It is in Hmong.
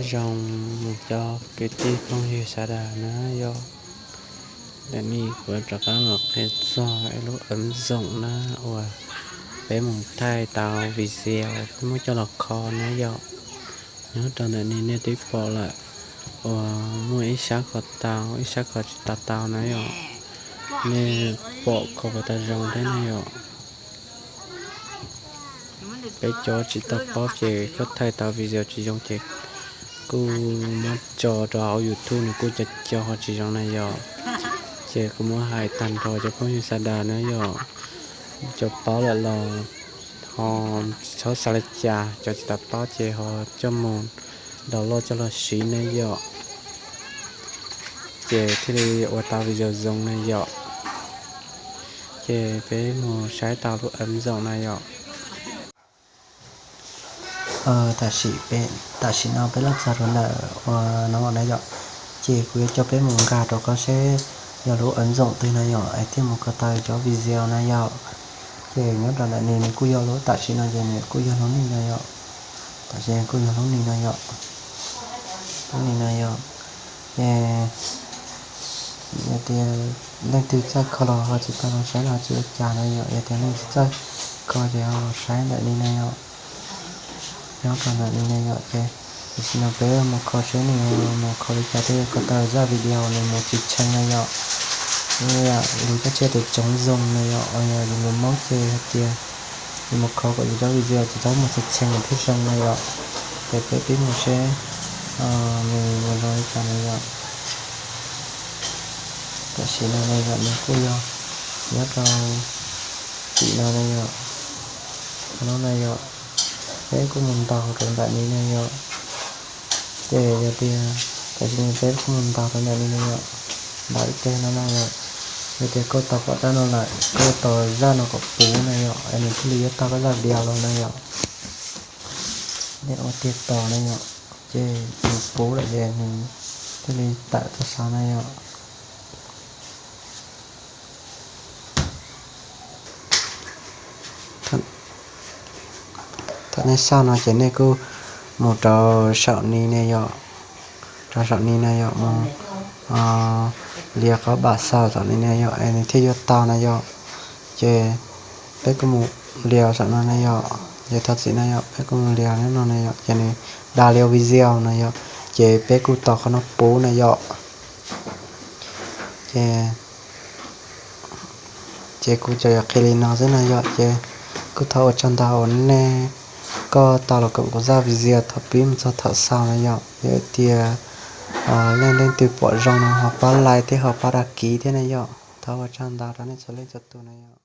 Zoo mus cov kwv tij phooj ywg sawv daws na yom. Ntawm no kuv rov qab los qhia txog lub ấm dụng na uas peb mus thaij tau video peb muab coj los kho na yom. Nyob rau ntawm no nej twb pom lawm uas muaj ib sab kho tau ib sab kho tsis tau tau na yom. Nej pom kho puas tau zoo thiab na yom. Peb cov tsis tau paub ces koj thaij tau video tsis zoo ces kuj muab tso rau hauv YouTube nws kuj co co ho tsis zoo na yom. Ces kuv muab hais tag nrho cov phooj ywg sawv daws na yom, cov paub lawm los ho txhob xav li cas, cov tsis tau paub ces ho coj mus download coj los siv na yom. Ces thiaj li ua tau video zoo na yom. Ces peb mus saib tau lub ấm dụng na yom. Tam sim, tam sim no peb los txog rau ntawm ua no na yom. Ces kuv yuav coj peb mus nkag rau qhov seb yog lub ấm dụng twg na yom es thiaj mus kho tau cov video na yom. Ces nyob rau ntawm no nws kuj yog lub, tam sim no ces nws kuj yog lub ni no yom. Tam sim kuj yog lub ni no yom. Lub ni no yom. Ces yog tias leej twg txawj kho los ho tsis tau los saib los tsis ua cas na yom, yog tias leej twg tsis txawj kho ces ho los saib ntawm no na yom. Nyob rau ntawm no na yom, ces tam sim no peb mus kho seb nws mus kho li cas thiaj kho tau zaj video nws mus tsis tshee na yom. Lub cab tsiaj tias chống rông na yom, uas yog yus lus Hmoob ces hais tias yus mus kho kom yus cov video tsis txhob mus tshee tshee thiaj zoo na yom. Ces peb pib mus seb nws mus zoo li cas na yom. Tam sim no na yom, nws kuj yog nyob rau tim no na yom. Qhov no na yom, peb kuj mus ntaus rau ntawm no na yom. Ces yog tias tam sim no peb kuj mus ntaus rau ntawm no na yom, ntaus ib teg no na yom. Yog tias koj tos kom zaj no lawm, koj tos zaj no kom puv na yom, es nws thiaj li yuav tau koj zaj video los na yom. Nej ua tiag tos na yom, ces nws puv lawm ces nws thiaj li tawm tuaj saud na yom. Thaum nej xauj no ces nej kuj mus rau saum ni na yom, rau saum ni na yom, mus lias qhov bam xaus saum ni na yom es nws thiaj yuav tau na yom. Ces peb kuj mus lias saum no na yom, ces thov txim na yom, peb kuj mus lias no na yom, ces nws da lias video na yom, ces peb kuj tos qhov no puv na yom. Ces, ces kuv tsuas yuav qhia li no xwb na yom, ces kuj thov ua tsaug ntau uas nej, koj tau los koom kuv zaj video thaum pib mus txog thaum xaus na yom. Yog tias leej leej twg pom zoo no ho pab like thiab ho pab đăng ký thiab na yom. Thov ua tsaug ntau rau nej txhua leej txhua tus na yom.